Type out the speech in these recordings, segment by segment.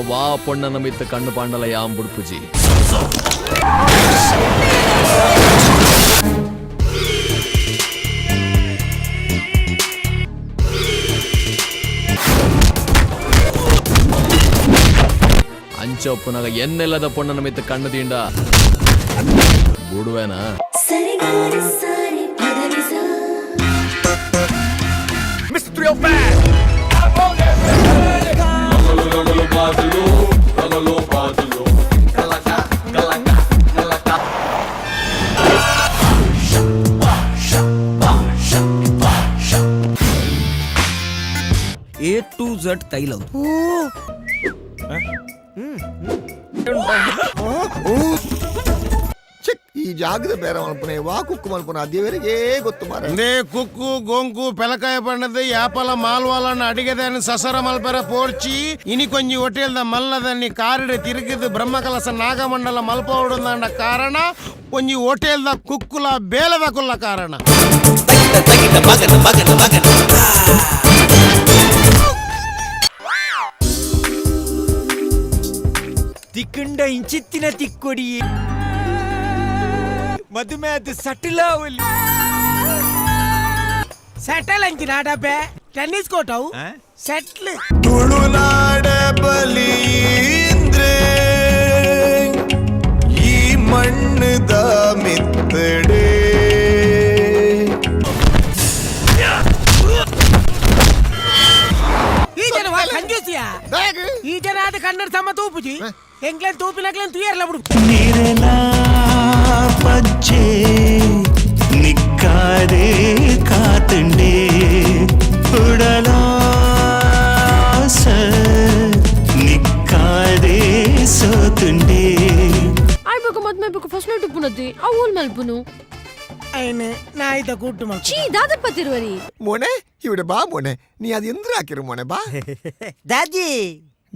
ವಾ ಪೊಣ್ಣನ ಮಿತ್ತ ಕಣ್ಣು ಪಾಂಡಲ ಯಾಂ ಬುಡ್ಪುಜಿ. ಅಂಚೊಪ್ಪುನಗ ಎನ್ನೆಲ್ಲದ ಪೊಣ್ಣನ ಮಿತ್ತ ಕಣ್ಣು ತೀಂಡ ಬುಡುವೆನಾ? ಸರಿಗಾರಿ ಸಾರಿ ಪದನಿಸ. ಎ ಟು ಝಡ್ ತೈಲ. ಚಿಕ್ ಈ ಜಾಗದ ಬೇರೆ ಮಲ್ಪನೆ ವಾ ಕುಕ್ಕು ಮಲ್ಪನೆ ಅದೇವರಿಗೆ ಗೊತ್ತು ಮಾರ. ಅಂದೇ ಕುಕ್ಕು ಗೊಂಕು ಪೆಲಕಾಯ ಬಣ್ಣದ ಯಾಪಲ ಮಾಲ್ವಾಲನ್ನ ಅಡಿಗೆದಾನ ಸಸರ ಮಲ್ಪರ ಪೋರ್ಚಿ ಇನಿ ಕೊಂಜಿ ಹೋಟೆಲ್ದ ಮಲ್ಲದನ್ನಿ ಕಾರಿಡೆ ತಿರುಗಿದು ಬ್ರಹ್ಮಕಲಸ ನಾಗಮಂಡಲ ಮಲ್ಪವಡುಂದಾಂಡ ಕಾರಣ ಒಂಜಿ ಹೋಟೆಲ್ದ ಕುಕ್ಕುಲ ಬೇಲದ ಕುಲ್ಲ ಕಾರಣ. ತಿಕ್ಕಂಡ ಇಂಚಿತ್ತಿನ ತಿಕ್ಕೊಡಿ ಮದುವೆ ಅದು ಸಟಿಲಾವಲ್ಲಿ. ಸೆಟಲ್ ಅಂಚಿನ ಡಬ್ಬೆ ಟೆನ್ನಿಸ್ ಕೋರ್ಟ್ ಅವು ಸೆಟ್ಲ್. ತುಳುನಾಡ ಬಲೀಂದ್ರೆ ಈ ಮಣ್ಣದ ಮಿತ್ತಡೆ. ಈ ಜನ ಕಂಜೂಸಿಯ. ಈ ಜನ ಆದ ಕನ್ನಡ ಸಮ ತೂಪುಜಿ ಎಂಗ್ಲೇನ್ ತೂಪಿನಕ್ಲೇನ್ ತುಯರ್ಲ ಬಿಡು. ನಿರಲ ಪಜ್ಜೆ ನಿಕ್ಕಾದೆ ಕಾತಂಡೆ ಉಡಲಾಸ ನಿಕ್ಕಾದೆ ಸೋತುಂಡೆ. ಆಯ್ಬೇಕು ಮದ್ಮೆ ಬೇಕು. ಫಸ್ಟ್ ನೈಟ್ ಉಪ್ಪುನದ್ದಿ ಅವು ಓಲ್ ಮಲ್ಪುನು. ಐನು ನಾಯಿದ ಗುಡ್ಡು ಮಲ್ಪು. ಚೀ ದಾದಪ್ಪ ತಿರುವರಿ. ಮೋನೆ ಇವಡೆ ಬಾ ಮೋನೆ, ನೀ ಅದು ಎಂದ್ರ ಹಾಕಿರು ಮೋನೆ ಬಾ. ದಾದಿ.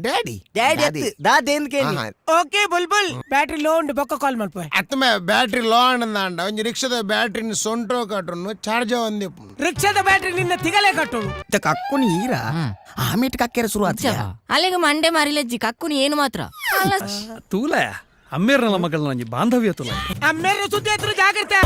ಡ್ಯಾಡಿ. ಡ್ಯಾಡಿ ಅತ್ತು ದಾದೇನ್ ಕೇಳಿ. ಓಕೆ ಬುಲ್ಬುಲ್, ಬ್ಯಾಟ್ರಿ ಲೋ ಉಂಡು, ಬೊಕ್ಕ ಕಾಲ್ ಮಲ್ಪೆ. ಅತ್ತಮೆ ಬ್ಯಾಟ್ರಿ ಲೋ ಅಂಡಂದಾಂಡ ಒಂಜಿ ರಿಕ್ಷಾದ ಬ್ಯಾಟ್ರಿನ ಸೊಂಟ್ರೋ ಕಟ್ಟುನು ಚಾರ್ಜ್ ಒಂದಿಪ್ಪು. ರಿಕ್ಷಾದ ಬ್ಯಾಟ್ರಿ ನಿನ್ನ ತಿಗಲೆ ಕಟ್ಟೋಳು. ಕಕ್ಕು ನೀರ ಆಮೇಟ್ ಕಕ್ಕೆರ ಶುರು ಆತ. ಅಲ್ಲಿಗೆ ಮಂಡೆ ಮಾರಿಲಜ್ಜಿ ಕಕ್ಕುನಿ ಏನು ಮಾತ್ರ. ತೂಲ ಅಮ್ಮೇರ್ನಲ ಮಗಳ ಒಂಜಿ ಬಾಂಧವ್ಯ ತೂಲ. ಅಮ್ಮೇರು ಸುದ್ದಿ ಹತ್ರ ಜಾಗ್ರತೆ.